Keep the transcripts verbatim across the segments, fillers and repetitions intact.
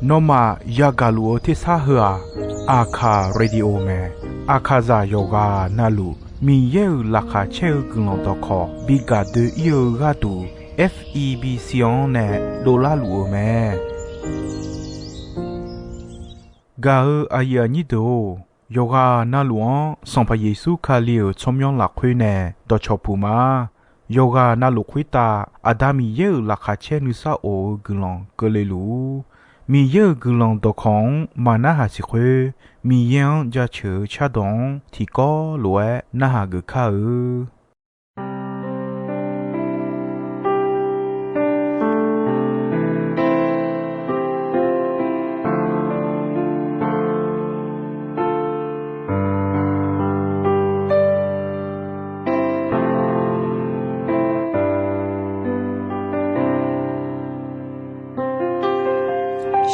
Nawmaf yagaq luf-eu tersar heu-aq, Aqkaq Radio mae. Aqkaqzaq yawqghaq navluf Miqyaer-euq laqkhaq caer-eu guiqlanq dawqkawq bi gaq doe-ir-eu gharduq, F E B C-anr nae dovlar luf-eu mae. Gaq-eu aqyuif aqnyir deuq-or, yawqghaq navluf-anr Sanqpaq Yeqsur Kali-euq tsawrmyanr lafkhoer nae dawqcawq puq ma. Yawqghaq navluf khoertav Aqda Miqyaer-euq laqkhaq caer nuisar of-eu guiqlanq keuvle luf-ur. Miqyaer-euq guiqlanq dawqkawq-anr maq narhaq siq khoer, Miqyaer-anr jaceuq-eu cardawq-anr tiqkawv lof-aer narhaq geuf kar-eu.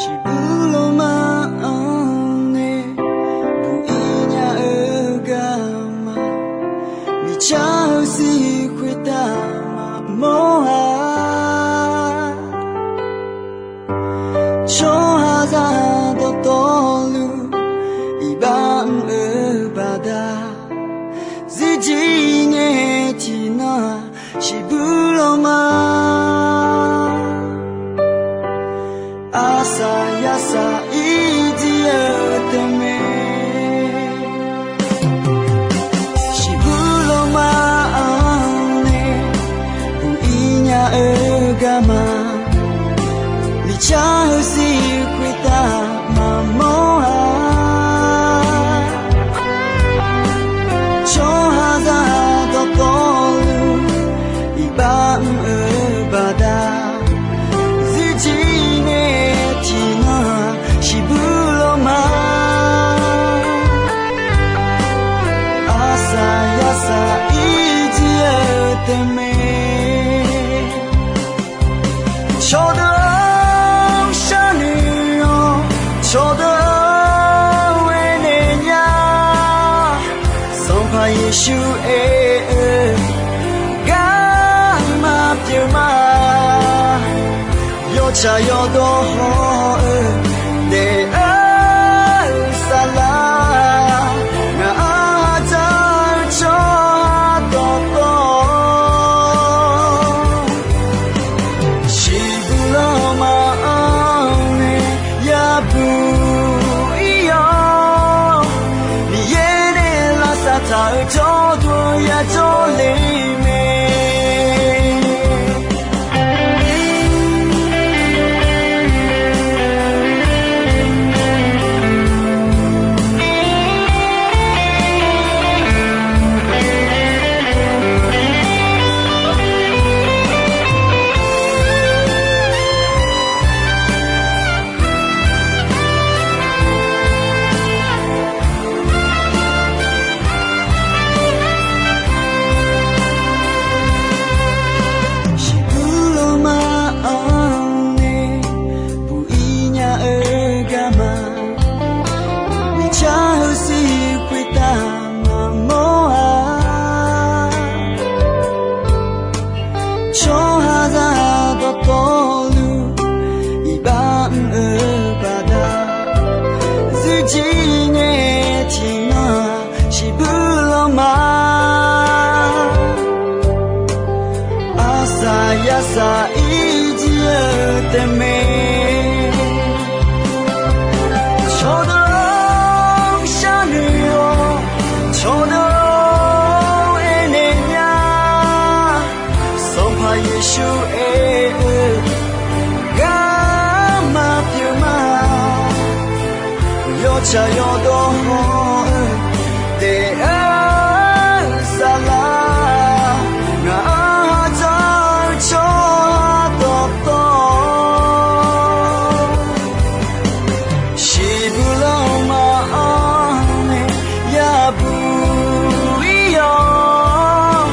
Shiqbuq lawma-anr nae buq-ir nya-eu garma, miqcar-eu sir khoertav maqmawr-a. Tsawrhaqzaq dawqtawvluf iqbax mr-eu baqda, zirjir ngae tiqnan-aq, shiqbuq lawma arsaq yarsaq ir jir-eu tae mae. Shiqbuq lawma-anr nae buq-ir nya-eu garma, miqcar-eu sir khoertav maqmawr-a. Tsawrhaqzaq dawqtawvluf iqbax mr-eu baqda, zirjir ngae tiqnan-aq, shiqbuq lawma arsaq yarsaq ir jir-eu tae mae. Cawqdeuq-anr sharnoeq-awq, cawqdeuq-anr aernaeq nya, Sanqpaq Yeqsur aer-eu garma pyeuf ma. Yawtsaq yawdawr haw-eu daef-eu saflar, ngaq-anr dzaq-eu tsawrhaq dawqtawv, shiqbuq lawma-anr nae yabuq ir-awr, Miqyaer nae lavsav taq-eu jawrduq yajawr le mae. Shiqbuq lawma-anr nae buq-ir nya-eu garma, miqcar-eu sir khoertav maqmawr-a. Tsawrhaqzaq dawqtawvluf iqbax mr-eu baqda, zirjir ngae tiqnan-aq, shiqbuq lawma arsaq yarsaq ir jir-eu tae mae. Cawqdeuq-anr sharnoeq-awq, cawqdeuq-anr aernaeq nya, Sanqpaq Yeqsur aer-eu garma pyeuf ma. Yawtsaq yawdawr haw-eu daef-eu saflar, ngaq-anr dzaq-eu tsawrhaq dawqtawv, shiqbuq lawma-anr nae yabuq ir-awr,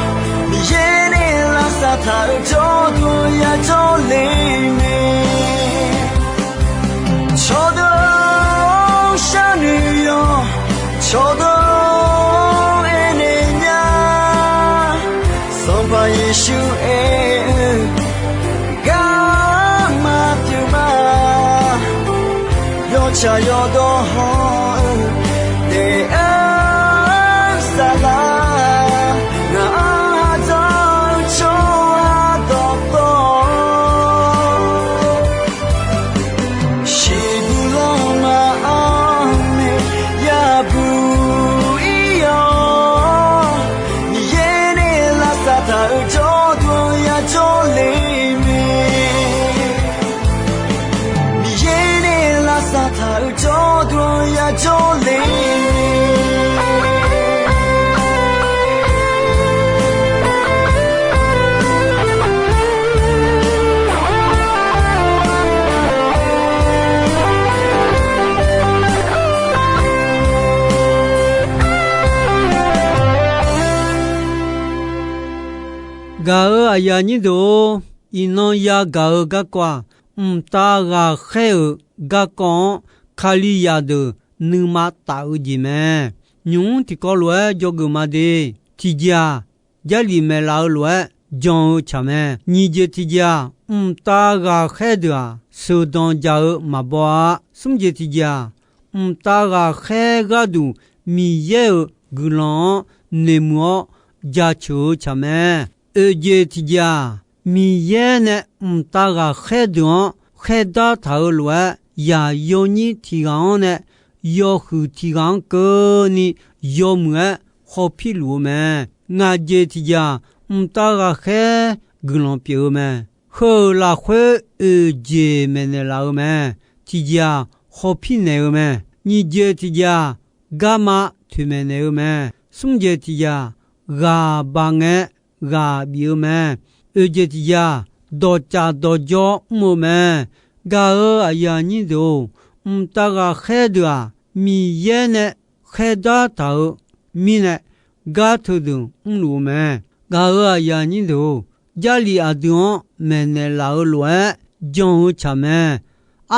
Miqyaer nae lavsav taq-eu jawrduq yajawr le mae. Cawqdeuq-anr sharnoeq-awq, Tsaq yawdawr hawr-eu daef-aer saflar, ngaq-anr ardawr-eu tsawrhaq dawqtawv, shiqbuq lanma-anr nae yabuq ir-awr, Miqyaer nae lavsav taq-euq jawrduq-anr yajawr le mae. Miqyaer nae lavsav taq-euq jawrduq-anr yajawr le. Gaq-euq aqyuif aqnyir deuq-or, iqnan yagaq-eu garkawv-aq, mqtav ghaqkhaer-euq garkawv-anr Kalizaq deuq nuima taf-eu jeq mae. Nymq-mr tiqkawv lof-aer dzawgeuf ma de. Tiqjeq-aq, Jarlif maeqlaf-eu lof-aer jan-eu tsaq mae. Nyiq jeq tiqjeq-aq, mqtav ghaqkhaer deuq-aq, sheuqdanq jaq-eu maqbaw-a. Smr jeq tiqjeq-aq, mqtav ghaqkhaer gharduq Miqyaer-euq guiqlanq-anr noeqmuiq-awr jaceuq-eu tsaq mae. Oeq jeq tiqjeq-aq, Miqyaer nae mqtav ghaqkhaer deuq-anr khaerdar taq-eu lof-aer, yaq yawnyir tiq ghaq-anr nae yawhuiq tiq ghaq-anr keuvni yawmuiq-aer khawpir luf-eu mae. Ngaq jeq tiqjeq-aq, mqtav ghaqkhaer guiqlanq pyeuf-eu mae. Heu-euq lafkhoer oeq jeq maeqnaeq laf-eu mae. Tiqjeq-aq, khawpir naeq-eu mae. Nyiq jeq tiqjeq-aq, garma toeqmaeq naeq-eu mae. Smr jeq tiqjeq-aq, ghaq baq ngae ghaq bif-eu mae. Oeq jeq tiqjeq-aq, dawqcaf dawqjawr mr-eu mae. Gaq-euq aqyuif aqnyir deuq-or, mqtav ghaqkhaer deuq-aq, Miqyaer nae khaerdar taq-eu mirnae, gar teudeuq mrluf-eu mae. Gaq-euq aqyuif aqnyir deuq-or, Jarlif aqdui-anr maeqnaeq laf-eu lof-aer jan-eu tsaq mae.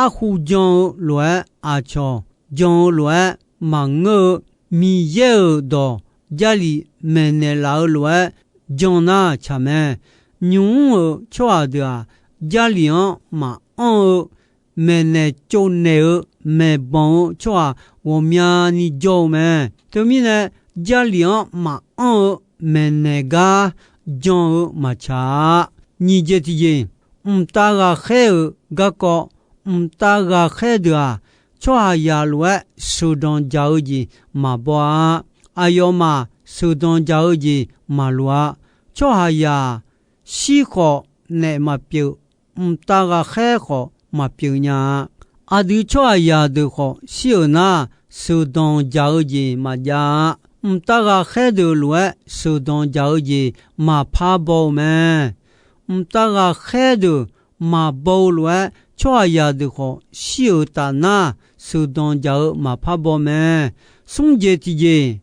Arhu jan-eu lof-aer aqcawq jan-eu lof-aer maqngeur-eu, Miqyaer-euq dawq Jarlif maeqnaeq laf-eu lof-aer jan nar tsaq mae. Nymq-mr-euq tsawrhaq deuq-aq, Jarlif-anr maqanr-eu, maeqnaeq tsovnaeq-eu, maeqbanq-eu tsawrhaq ghawqmyani jawr-eu mae. Teumirnae, Jarlif-anr maqanr-eu maeqnaeq gar jan-eu maqtsaq-a. Nyiq jeq tiqjeq, mqtav ghaqkhaer-euq garkawv, mqtav ghaqkhaer deuq-aq, tsawrhaqzaq lof-aer sheuqdanq jaq-eu jeq maqbaw-a. Aqyawfmaf sheuqdanq jaq-eu jeq maqloq-a. Tsawrhaqzaq shir khawf naef maqpyeuf, mqtav ghaqkhaer khawf maqpyeuf nya-a. Aqdui tsawrhaqzaq deuq khawf shir-euq nar, sheuqdanq jaq-eu jeq maqjav-a. Mqtav ghaqkhaer deuq lof-aer sheuqdanq jaq-eu jeq maqpar baw-eu mae. Mqtav ghaqkhaer deuq maqbaw-eu lof-aer, tsawrhaqzaq deuq khawf shir-euq taf nar, sheuqdanq jaq-eu maqpar baw mae. Smr jeq tiqjeq,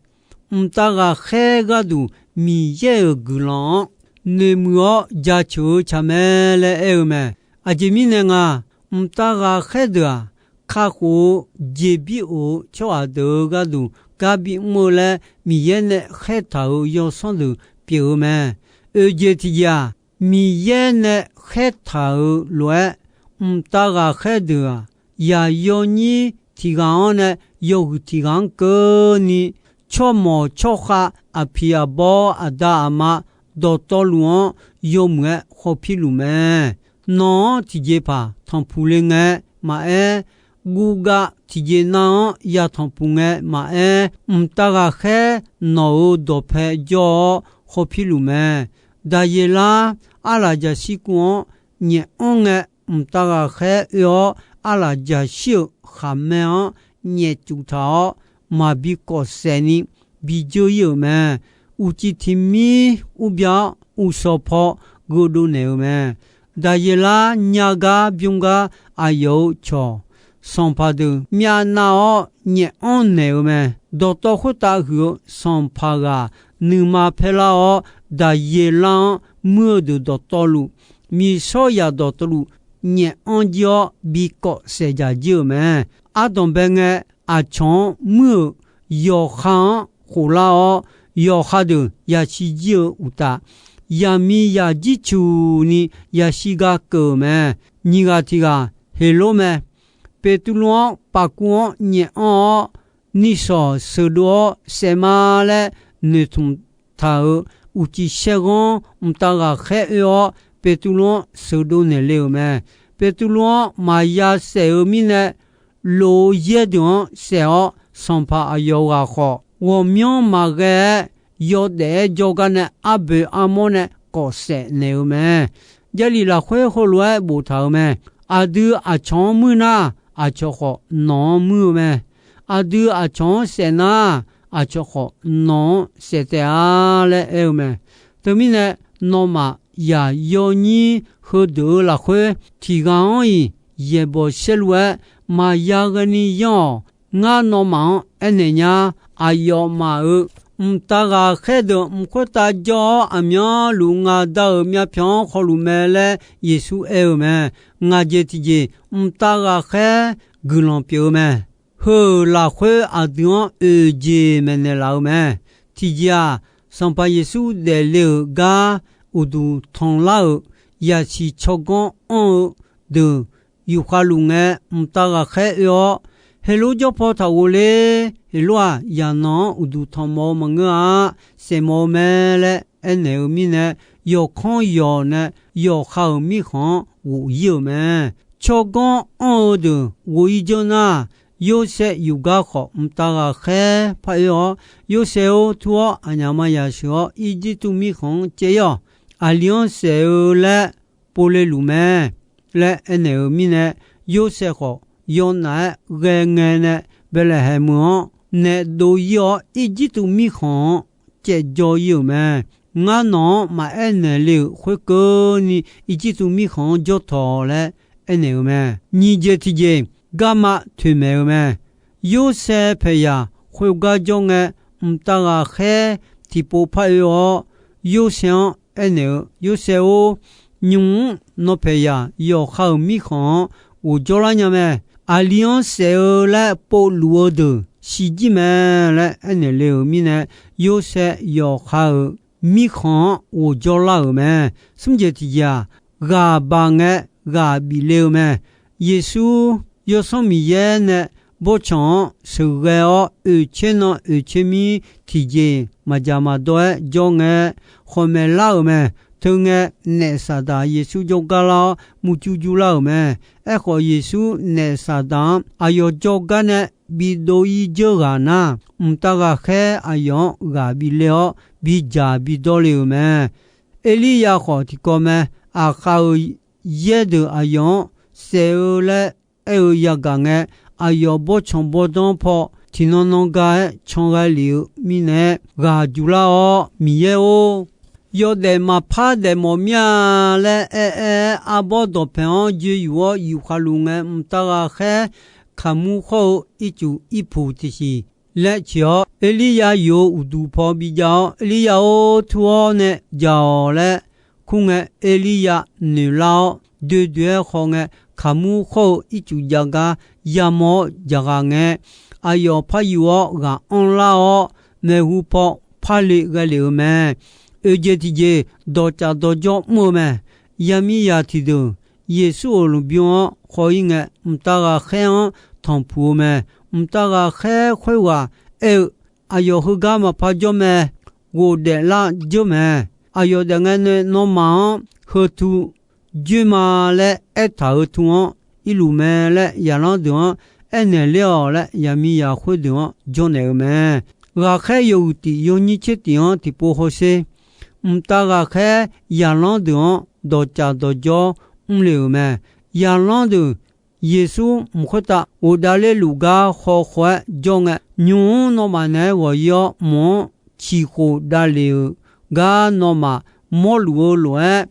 mqtav ghaqkhaer gharduq Miqyaer-euq guiqlanq-anr noeqmuiq-awr jaceuq-eu tsaq mae laer aer-eu mae. Aqjeq mirnae nga, mqtav ghaqkhaer deuq-aq, kakhof-eu jeqbir of-eu tsawrhaq deuq-euq gharduq gar bimr-eu laer Miqyaer nae khaertaq-euq yawsanr deuq pyeuf-eu mae. Oeq jeq tiqjeq-aq, Miqyaer nae khaertaq-euq lof-aer, mqtav ghaqkhaer deuq-aq, yaq yawnyir tiq ghaq-anr nae yawhuiq tiq ghaq-anr keuvni, tsawrmawq tsawrkhav, aqpiq aqbawr, aqda aqma, dawqtawvluf-anr yawmuiq-aer khawpir luf mae. Nawq-anr tiqjeqpaq tanqpuq le ngae maqaer, guvgav tiqjeq nav-anr ya tanqpuq ngae maqaer, mqtav ghaqkhaer nawq-euq dawqpae jawr-awr khawpir luf mae. Daqyeqlar arlaqjaq shirkuv-anr nyaef anr ngae, mqtav ghaqkhaer oe-awr arlaqjaq shir-euq khaqmae-anr nyaef cuf taq-awr, maqbi kawf saef ni bi dzeur ir-euq mae. Uqcif tiq mir urbya-awr, uqshawq paw gheudov naeq-eu mae. Daqyeqlar nya gar bymr gar aqyawf-euq cawq sanqpaq deuq myavnav-awr nyaef anr naeq-eu mae. Dawqtawv khoertav huiq-eu sanqpaq ghaq nuima paer lar-awr, Daqyeqlar-anr muir-eu deuq dawqtawvluf, miqshawr yaq dawqtawvluf nyaef anr jir-awr, bi kawf saef dzaq jir-euq mae. Ardanqbae ngae, aqcawq-anr muir-euq yawqha-anr khoflar-awr, yawqha deuq yashir jir-eu uqtaf, yaqmiqzaq jircuq ni yashir gar keuv-euq mae. Nyiq ghaq tiq ghaq Heqlor mae. Beqtuvluv-anr pafkuv-anr nyaef anr-awr, nishawq sheuqdov-awr saef ma laer noeqtmq taq-euq uqcif saerghanr mqtav ghaqkhaer oe-awr, Beqtuvluv-anr sheuqdov naeqle-euq mae. Beqtuvluv-anr maqya saef-eu mirnae, lof-eu yaer deuq-anr saef-awr, sanqpaq aqyawf ghaq khawf, ghawqmyanr maqghae-aer yawdaef-aer jawrgar nae arboeq armawr nae kawf saef naeq-eu mae. Jarlif lafkhoer heulof-aer boftaq-euq mae. Aqdui aqcawq-anr muir nar, aqcawq khawf nawq-anr muir-eu mae. Aqdui aqcawq-anr saef nar, aqcawq khawf nawq-anr saef taef-a laer aer-eu mae. Teumirnae, nawmaf yaq yawnyir heudeuq-eu lafkhoer tiq ghaq-anr-iq yaeqbawq saerlu-aer maqya ghaeni yanr-awq. Ngar nawmaf-anr aernaeq nya, aqyawfmaf-euq mqtav ghaqkhaer deuq mq khoertav jawr-awr, aqmyanluf ngaq Da-euq myavpyawq-anr khawluf mae laer Yeqsur aer-eu mae. Ngaq jeq tiqjeq mqtav ghaqkhaer guiqlanq pyeuf-eu mae. Heu-euq lafkhoer aqdui-anr oeq jeq maeqnaeq laf-eu mae. Tiqjeq-aq, Sanqpaq Yeqsur daefle-euq gar uqduq tanqlar-euq yaqsiq tsawrganr anr-eu deuq yufkhav luf ngae, mqtav ghaqkhaer oe-awr, Heqlor jawr paw taq ghofler. Heqlor-aq, yaqnanq-anr uqduq tanqmawf-eu maqngeur-a. Saefmawf-eu mae laer aernaeq-eu mirnae, yawqkanr yawq nae yawqha-euq mirkhanq-anr ghof ir-euq mae. Tsawrganr anr-eu deuq ghof ir janr nar, Yorsaev yufgar khawf mqtav ghaqkhaer par oe-awr, Yorsaev-or, tur-awr aqnyaf maqyaq sheuq-awr, Irjirtuv mirkhanq-anr caev ir-awq. Aqli-anr saef-eu laer povle luf mae laer aernaeq-euq mirnae, Yorsaev khawf yawnaf-aer ghae ngae nae Baeqlaeqhaeq meuq-anr nae dov ir-awr, Irjirtuv mirkhanq-anr caev jawr ir-euq mae. Ngar nawq-anr maqaer naeq le-euq khoerkeuvni Irjirtuv mirkhanq-anr jawr tawq laer aernaeq-euq mae. Nyiq jeq tiq jeq garma toeqmaeq-eu mae. Yorsaev paeqyaq khoergar jawr ngae, mqtav ghaqkhaer tiqpov par oe-awr, Yorsaev-anr aernaeq-eu, Yorsaev-or, nymq-mr nawr paeqyaq yawqha-euq mirkhanq-anr ghofjawr lar nya mae. Aqli-anr saef-eu laer povluf-eu deuq shirjir mae laer aernaeq le-euq mirnae, Yorsaev yawqha-euq mirkhanq-anr ghofjawr lar-euq mae. Smr jeq tiq jeq-aq, ghaq baq ngae ghaq bif le-eu mae. Yeqsur Yawsanr Miqyaer nae bawrtsanq-anr sheuqghae-awr, oeqtser nan oeqtser mir tiqjeq maqdzaq maqdawr-aer jawr ngae, khawqmaeq lar-euq mae. Teungae, naef Saqdaq Yeqsur jawrgar lar-awr, murjur jur lar-euq mae. Aerkhawf, Yeqsur naef Saqdaq-anr aqyawf jawrgar nae bidov ir dzeur ghaq nar, mqtav ghaqkhaer aqyawf-anr ghaq bif le-awr, bidzaq bidawr le-euq mae. Erliryav khawf tiqkawv mae. Aqkhav-euq yaer deuq aqyawf-anr saef-eu laer aer-eu yagaq ngae, aqyawf bawrtsanq bawrdanr paw tiqnan nan ga-aer can ghae lef-eu mirnae, ghaq juf lar-awr, Miqyaer-or, yawdaef maqpar daefmawf mir-a laer aer-aer-aer, arbawr dawqpaeq-anr joe yuf-awr yufkhav luf ngae, mqtav ghaqkhaer kaqmur khawr-eu ircuf irpuq tiqsiq laer ciq-awr, Erliryav yuf-eu uqduq paw bijav-awr, Erliryav-or, tur-awr nae dzaq-awq laer kur ngae, Erliryav noeq lar-awr, doe doe-aer khaw ngae, kaqmur khawr-eu ircuf jav gar yamawr-awr dzaqghaq ngae, aqyawf par yuf-awr ghaq anrlar-awr, maeqhu paw parle ghae lef-euq mae. Oeq jeq tiqjeq dawqcaf dawqjawr mr-eu mae. Yamiqzaq tiqdeuq Yeqsur-euq lmqbymr-anr khaw ir ngae, mqtav ghaqkhaer-anr tanqpuq-eu mae. Mqtav ghaqkhaer khoerghaq aer-eu, aqyawf heugar maqpar jawr mae. Ghofdaef lar dzeur mae. Aqyawf daef ngae nae nawmaf-anr heu tu dzoer ma laer aertaq-euq tu-anr irluf mae laer, zaqlanr deuq-anr aernaeq ler-awq laer, yaqmiqzaq khoerdeuq-anr jawrnaeq-eu mae. Ghaqkhaer yawhuiq tif yawnyir tser tif-anr tiqpov hawsher. Mqtav ghaqkhaer zaqlanr deuq-anr dawqcaf dawqjawr mrle-euq mae. Zaqlanr deuq Yeqsur mq khoertav ghofdav ler luf gar khawkhaw-aer jawr ngae, nymq-mr nawmaf naeq-aer ghawq ir-awr, mq-anr ciqkhof davlef-euq gar nawmaf mawrluf-eu lof-aer,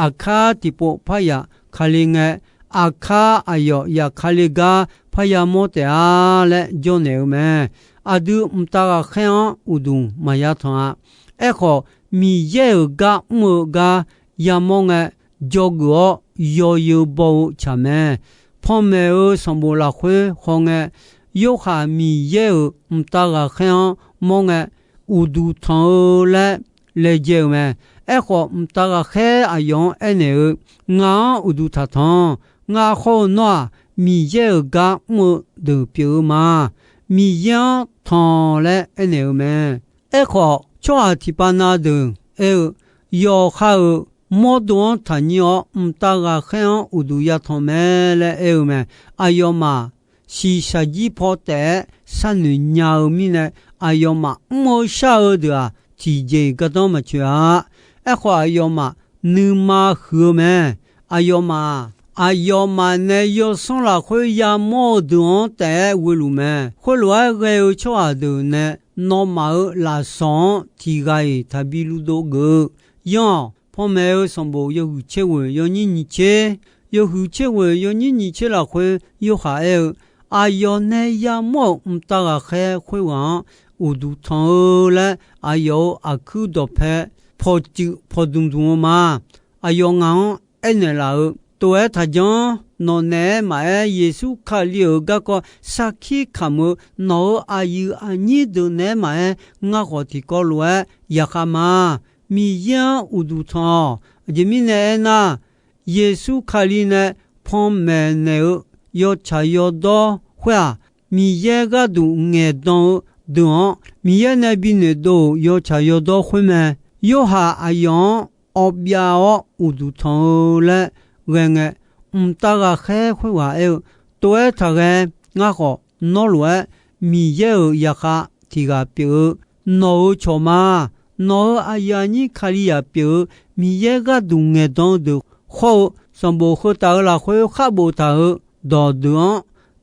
aqkar tiqpov par yaf kale ngae, aqkar aqyawf yaf kale gar parya mawr taef-a laer jawrnaeq-eu mae. Aqdui mqtav ghaqkhaer-anr uqduq maqya tanq-a. Aerkhawf, Miqyaer-euq gar mr-eu gar yamawr ngae, dzawgeuf-awr yawzeu baw-eu tsaq mae. Panmaeq-euq sanqbof lafkhoer hawngae, Yorhaq Miqyaer-euq mqtav ghaqkhaer-anr mawr ngae, uqduq tanq-eu laer laejae-euq mae. Aerkhawf, mqtav ghaqkhaer aqyawf-anr aernaeq-eu, Ngaq-anr uqduq taqtanq. Ngar khawr-eu nawr-aq, Miqyaer-euq gar mr-eu deuq pyeuf-eu ma. Miqyaer-anr tanq laer aernaeq-eu mae. Aerkhawf, tsawrhaq tiqpav na deuq aer-eu, yawqha-euq mawrdo-anr taqnyir-awr, mqtav ghaqkhaer-anr uqduq yatanq mae laer aer-eu mae. Aqyawfmaf shiqshaq jir paw taef-aer sharnoeq nya-eu mirnae, aqyawfmaf mr-eu shar-eu deuq-aq, tiqjeq-iq gardanr maqtsoeq-a. Aerkhawf, aqyawfmaf nuima huiq-eu mae. Aqyawfmaf-aq, aqyawfmaf nae yawsanr lafkhoer yamawr-eu deuq-anr taef-aer ghoe luf mae. Khoerlof-aer ghae-eu tsawrhaq deuq nae nawmaf-euq lafsawq-anr tiq ghaq-iq taqbi luvdov geuf-eu. Yanr-awq, panmaeq-eu sanqbof yawhuiq tser ghoeq yawnyir nyiq tser, yawhuiq tser ghoeq yawnyir nyiq tser lafkhoer Yorhaq aer-eu, aqyawf nae yamawr-euq mqtav ghaqkhaer khoerghaq-anr uqduq tanq-eu laer, aqyawf-euq aqkuir dawqpae pawqtsuif pawqdmq dmq-eu ma. Aqyawf ngaq-anr aernaeq laf-eu, Tov-aer taqjanr. Nawq naeq-aer maqaer, Yeqsur Kali-euq garkawv sarkir kamq-eu nawq-euq aqyuif aqnyir deuq naeq-aer maqaer, ngar khawf tiqkawv lof-aer yaqkhav ma. Miqyaer-anr uqduq tanq-awq. Aqjeq mirnae aernar, Yeqsur Kali nae panmaeq naeq-eu yawtsaq yawdawr khoer-aq, Miqyaer gharduq ngaeqdan-eu deuq-anr, Miqyaer nae bi noeqdov-euq yawtsaq yawdawr khoer mae. Yorhaq aqyawf-anr awbyav-awr uqduq tanq-eu laer ghae ngae, mqtav ghaqkhaer khoerghaq aer-eu, Tov-aer taqghae. Ngar khawf nawr lof-aer Miqyaer-euq yaqkhav tiq ghaq pyeuf-eu, nawq-euq cawq ma. Nawq-euq aqyuif aqnyir Kalizaq pyeuf-eu Miqyaer gharduq ngaeqdan-eu deuq khawr-eu, sanqbof heu taf-eu lafkhoer khar boftaq-euq dawqdeuq-anr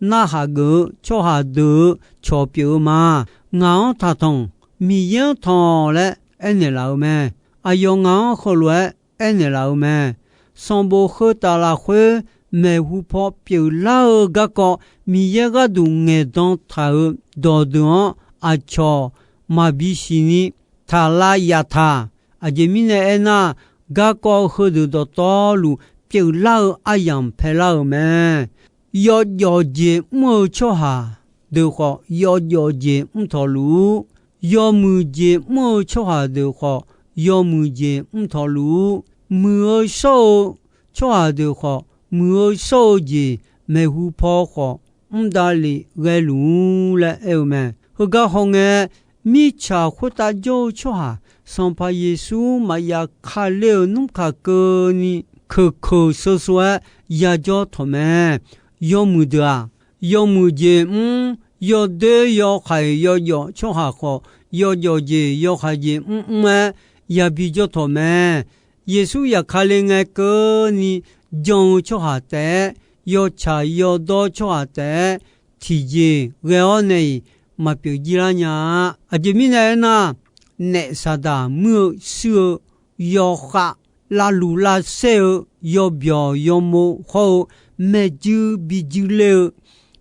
narhaq geuf-eu tsawrhaq deuq-euq cawq pyeuf-eu ma. Ngaq-anr taqtanq, Miqyaer-anr tanq laer aernaeq laf-eu mae. Aqyawf ngaq-anr heulof-aer aernaeq laf-eu mae. Sanqbof heu taf lafkhoer maeqhu paw pyeuflar-eu garkawv Miqyaer gharduq ngaeqdan taq-euq dawqdeuq-anr aqcawq maqbi siqni taq lav yaf taq. Aqjeq mirnae aernar, garkawv heudeuq dawqtawvluf pyeuflar-eu aryamq paelar-euq mae. Yawjawf jeq mr-eu tsawrhaq deuq khawf, yawjawf jeq mr tawq luf-ur. Yawmuiq jeq mr-eu tsawrhaq deuq khawf, yawmuiq jeq mr tawq luf-ur. Muiq-eu shawr-eu tsawrhaq deuq khawf, muiq-eu shawr-eu jeq maeqhu paw khawf mr davlef ghae luf-ur laer aer-eu mae. Heugar hawngae, mirtsaq khoertav jawr-eu tsawrhaq, Sanqpaq Yeqsur maqya kale-euq nmr kaq keuvni keuq keuq sheu sheu-aer yajawr tawq mae. Yawmuiq deuq-aq, yawmuiq jeq mr, yawdoer yawhaiq yawjawf tsawrhaq khawf, yawjawf jeq yawhaiq jeq mrmr-aer yabi jawr tawq mae. Yeqsur yaqkale ngae keuvni jan-eu tsawrhaq taef-aer, yawtsaq yawdawr tsawrhaq taef-aer tiqjeq ghae-awr nae-iq maqpyeuf jir lar nya-a. Aqjeq mirnae aernar, naef saqdaq muir-eu shuir-eu yawkhav, lavluq lavsaer-eu yawbyawq yawmov hawr-eu, maeqjuir bi juir ler-eu,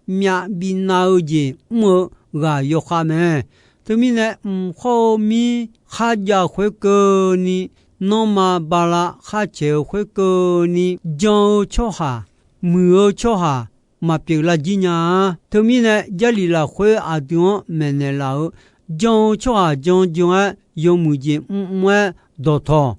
myav bi nav-eu jeq mr-eu ghaq yawkhav mae. Teumirnae, mq hawr-eu mir kharjav khoerkeuvni, nanrma bala khar caeq-eu khoerkeuvni jan-eu tsawrhaq, muiq-eu tsawrhaq maqpyeuf lar jir nya-a. Teumirnae, Jarlif lafkhoer aqdui-anr maeqnaeq laf-euq, jan-eu tsawrhaq jan jan-aer yawmuiq jeq mrmr-aer dawqtawq,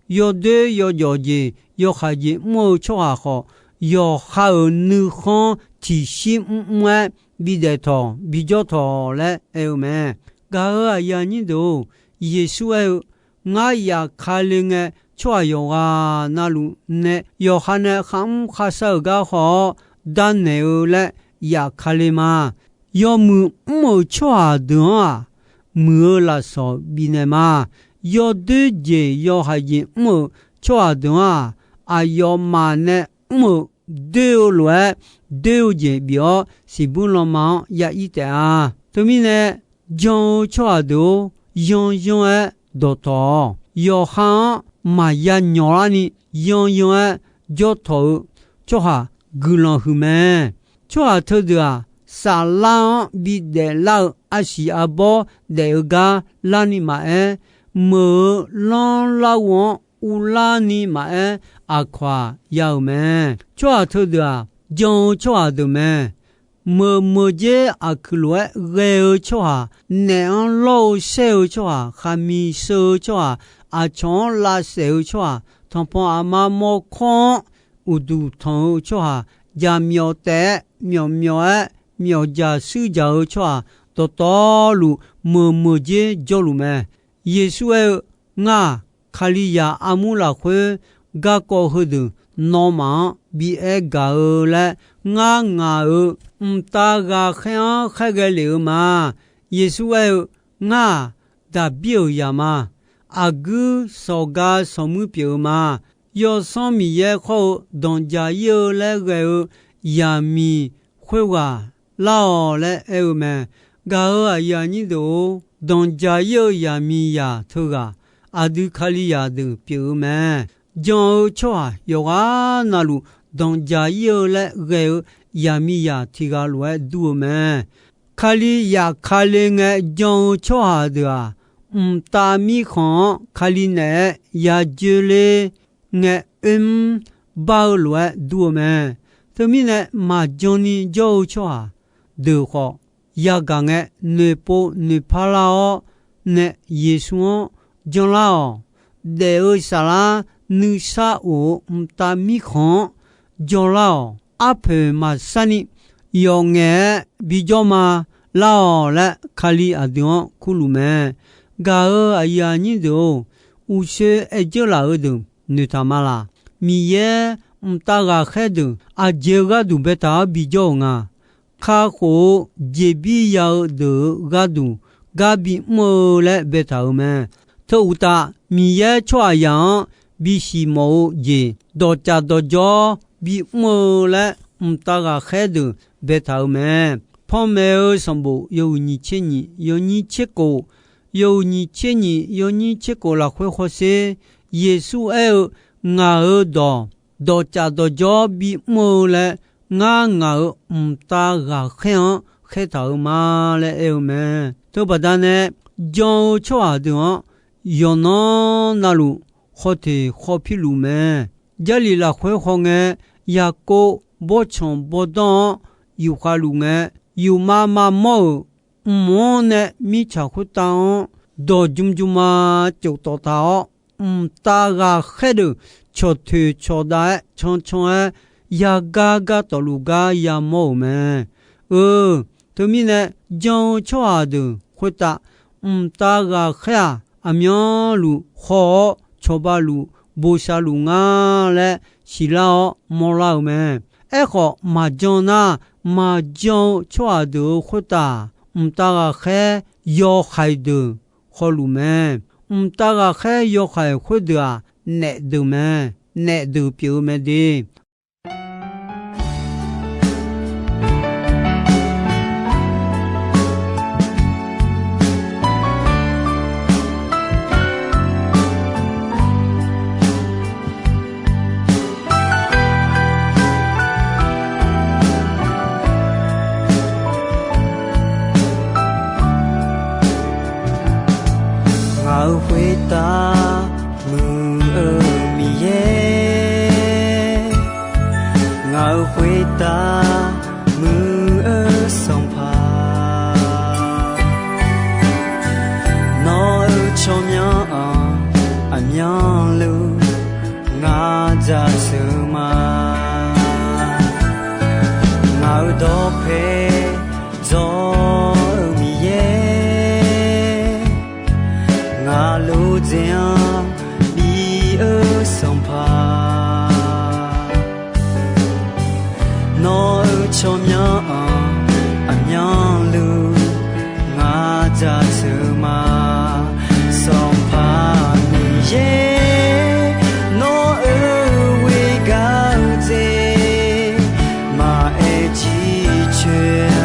yawdoer yawjawf jeq yawhaiq jeq mr-eu tsawrhaq khawf, yawqha-euq nuikhanr tiqshir mrmr-aer bidaef tawq bijawr tawq laer aer-eu mae. Gaq-euq aqyuif aqnyir deuq-or, Yeqsur aer-eu, Ngar yafkale ngae, tsawrhaq yawqghaq navluf nae yawqha nae kharmr kharshar-euq gar haw-awr darnaeq-eu laer yafkale ma. Yawmuiq mr-euq tsawrhaq deuq-anr-aq, muiq-eu lafsawq bifnaeq ma. Yawdoer jeq yawhaiq jeq mr-euq tsawrhaq deuq-anr-aq, aqyawfmaf nae mr-euq doer-eu lof-aer, doer-eu jeq bif-awr siqbur lanma-anr ya ir taef-a. Teumirnae, jan-eu tsawrhaq deuq-or, yanyan-aer dawqtawq-awq. Yawqha-anr maqya nyawq larni, yanyan-aer jawr tawq-eu tsawrhaq guiqlanq huiq mae. Tsawrhaq teudeuq-aq, saflar-anr bidaef lar-eu arsiq arbawr daef-eu gar larni maqaer, meuq-eu lanr larghov-anr uvlarni maqaer, aqkawq-aq ya-euq mae. Tsawrhaq teudeuq-aq, jan-eu tsawrhaq deuq mae. Meuq meuq dzer aqkuiq lof-aer ghae-eu tsawrhaq, naef-anr lawr-eu shaer-eu tsawrhaq, khaqmiq sheu-eu tsawrhaq, aqcawq-anr lavsaef-eu tsawrhaq, tanqpanq aqma mawrkawr-anr uqduq tanq-eu tsawrhaq, jaqmyawf taef-aer myawfmyawf-aer myawfjaq shuirjaq-eu tsawrhaq dawqtawvluf meuqmeuq jer jawrluf mae. Yeqsur aer-eu, Ngar-aq, Kalizaq armur lafkhoer garkawv heudeuq nawmaf-anr bi aer gaq-eu laer ngar ngaq-euq mqtav ghaqkhaer-anr khaerghae lef-eu ma. Yeqsur aer-eu, Ngar-aq, Daqbir-euq zaq ma. Aqguir sawqga sawqmuir pyeuf-eu ma. Yawsanr Miqyaer khawr-eu danqjaq ir-eu laer ghae-eu zaqmiq khoerghaq lar-awq laer aer-eu mae. Gaq-euq aqyuif aqnyir deuq-or, danqjaq ir-eu zaqmiqzaq teughaq aqdui Kalizaq deuq pyeuf-eu mae. Jan-eu tsawrhaq yawqghaq navluf danqjaq ir-eu laer ghae-eu zaqmiqzaq tiq ghaq lof-aer dur-eu mae. Kalizaq Kali ngae jan-eu tsawrhaq deuq-aq, mqtav mirkhanq-anr Kali naeq-aer yajoe ler ngae oermr bar-eu lof-aer dur-eu mae. Teumirnae, maqjan ni jawr-eu tsawrhaq deuq khawf, yagaq ngae noeqpov noeqpar lar-awr nae Yeqsur-anr janlar-awq. Daef-eu saflar nuisar of-eu mqtav mirkhanq-anr janlar-awq. Arpoeq maqsar ni yawf ngaef-aer bijawr ma lar-awq laer Kali aqdui-anr kurluf mae. Gaq-euq aqyuif aqnyir deuq-or, uqshoe aer dzeur laf-eu deuq noeqtaq ma laq. Miqyaer mqtav ghaqkhaer deuq aqjeq-eu gharduq baetaq-awr bijawr-euq nga. Kakhof-eu jeqbir ya-eu deuq-euq gharduq gar bimr-eu laer baetaq-euq mae. Teu uqtaf, Miqyaer tsawrhaqzaq-anr bisiq mawf-eu jeq dawqcaf dawqjawr bimr-eu laer mqtav ghaqkhaer deuq baetaq-euq mae. Panmaeq-eu sanqbof yawhuiq nyiq tser nyiq yawnyir tser kof, yawhuiq nyiq tser nyiq yawnyir tser kof lafkhoer hawsher, Yeqsur aer-eu, Ngaq-euq dawq dawqcaf dawqjawr bimr-eu laer, ngar ngaq-euq mqtav ghaqkhaer-anr khaertaq-euq ma laer aer-eu mae. Teubaqda nae jan-eu tsawrhaq deuq-anr yawqnan navluf khawf teq khawf pirluf mae. Jarlif lafkhoer hawngae, Yaqkov bawrtsanq bawrdanr-anr yufkhav luf ngae, yufmav mavmawr-euq mq-anr nae mirtsaq khoertav-anr dawq jmr jmr ma tsof tawf taq-awr, mqtav ghaqkhaer deuq cawqtoeq cawqdav-aer cancan-aer yagar gar tawfluf gar yamawr-euq mae. Eu, teumirnae jan-eu tsawrhaq deuq khoertav mqtav ghaqkhaer-aq, aqmyanluf haw-awr cawba luf bosav luf ngar laer siqlar-awr mawrlar-euq mae. Aerkhawf, maqjan nar, maqjan-eu tsawrhaq deuq-euq khoertav mqtav ghaqkhaer yawhaiq deuq hawluf mae. Mqtav ghaqkhaer yawhaiq khoerdeuq-aq, naef deuq mae. Naef deuq pyeuf-eu mae de. Ngaq-euq khoertav muiq-eu Miqyaer, ngaq-euq khoertav muiq-eu Sanqpaq, nawq-euq tsawrmyanr-anr aqmyanluf ngar jaceuq ma. Ngaq-euq dawqpae dzawr-eu Miqyaer, ngaq lof dzaeq-anr bi-eu Sanqpaq, nawq-euq tsawrmyanr-anr aqmyanluf ngar jaceuq ma. Sanqpaq Miqyaer, nawq-euq ghoer gar-eu dzaeq maqaer jircoer-a,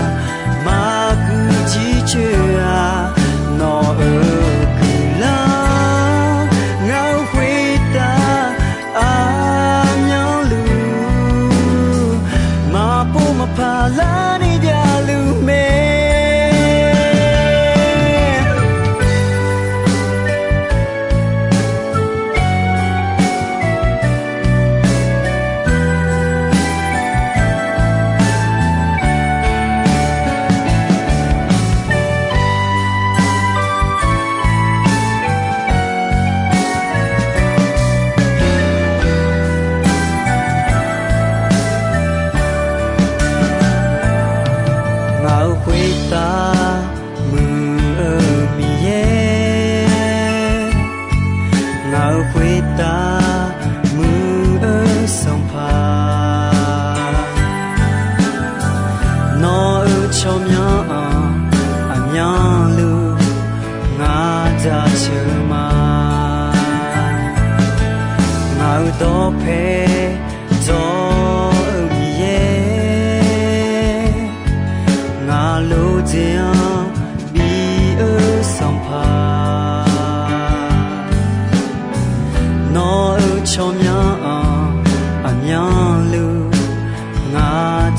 maqguiq jircoer-a, nawq-euq guiqlanq ngaq-euq khoertav aqmyanluf maqpov maqpar lar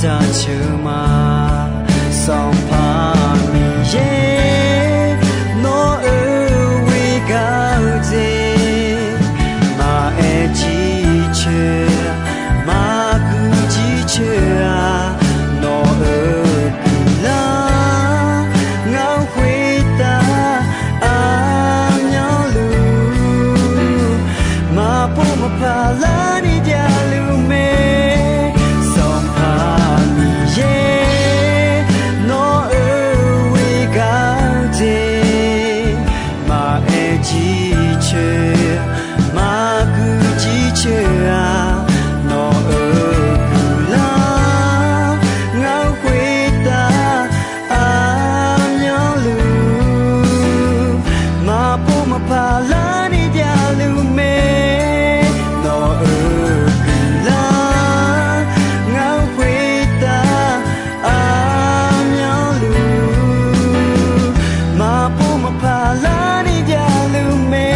jaceuq ma. Sanqpaq Miqyaer, nawr-euq ghoer gaq-eu jeq, maqaer jircoer, maqguiq jircoer-aq, nawq-euq guiqlanq ngar khoertav aqmyanluf, maqpov maqpaq larni javluf mae. Sanqpaq Miqyaer, nawr-euq ghoer gaq-eu jeq, maqaer jircoer, maqguiq jircoer-aq, nawq-euq guiqlanq ngar khoertav aqmyanluf, maqpov maqpaq larni javluf mae. Nawq-euq guiqlanq ngar khoertav aqmyanluf, maqpov maqpaq larni javluf mae.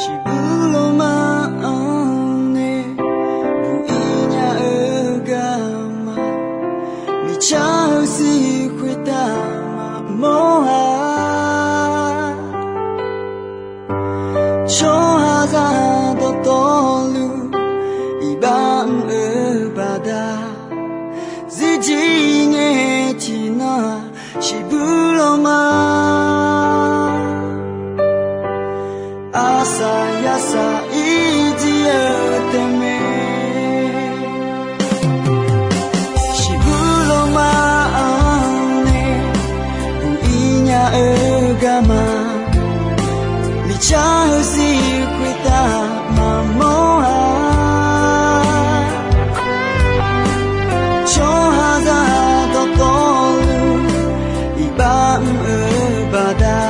Shiqbuq lawma-anr nae buq-ir nya-eu garma, miqcar-eu zir khoertav maqmawr-a. Tsawrhaqzaq dawqtawvluf iqbax mr-eu baqda, zirjir ngae tiqnan-aq, shiqbuq lawma, arsaq yarsaq ir jir-eu taef mae. Shiqbuq lawma-anr nae buq-ir nya-eu garma, miqcar-eu zir khoertav maqmawr-a. Tsawrhaqzaq dawqtawvluf iqbax mr-eu baqda,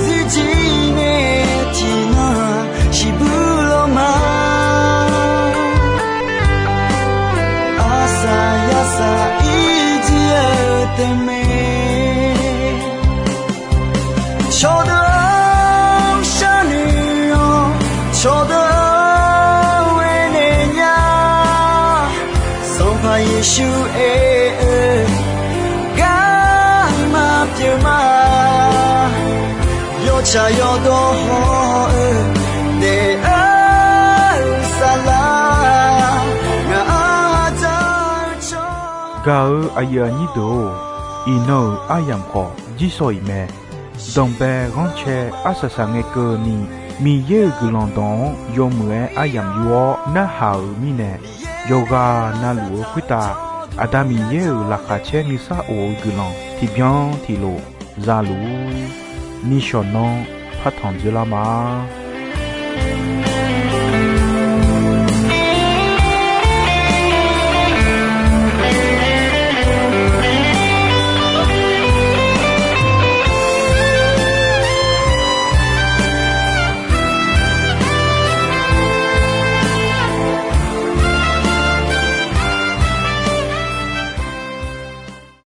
zirjir ngae tiqnan-aq, shiqbuq lawma, arsaq yarsaq ir jir-eu taef mae. Cawqdeuq-anr sharnoeq-awr, cawqdeuq-anr aernaeq nya. Sanqpaq Yeqsur aer-eu garma pyeuf ma. Yawtsaq yawdawr haw-eu daef-eu saflar, ngaq-anr dzaq-eu tsawrhaq. Gaq-eu aqyuif aqnyir deuq-or, iqnan-euq aryamq khawf jirsawq iq mae. Danqbae ghanrcae arsaq saq ngae keuvni, Miqyaer-euq guiqlanq dawq-anr yawmuiq-aer aryamq yur-awr narhaq-euq mirnae, yawqghaq navluf-eu khoertav Aqda Miqyaer-euq laqkhaq caer nuisar of-eu guiqlanq tiqbyan tiqlof za luf-ur. Nishawq nanr partanq dzoerlar ma.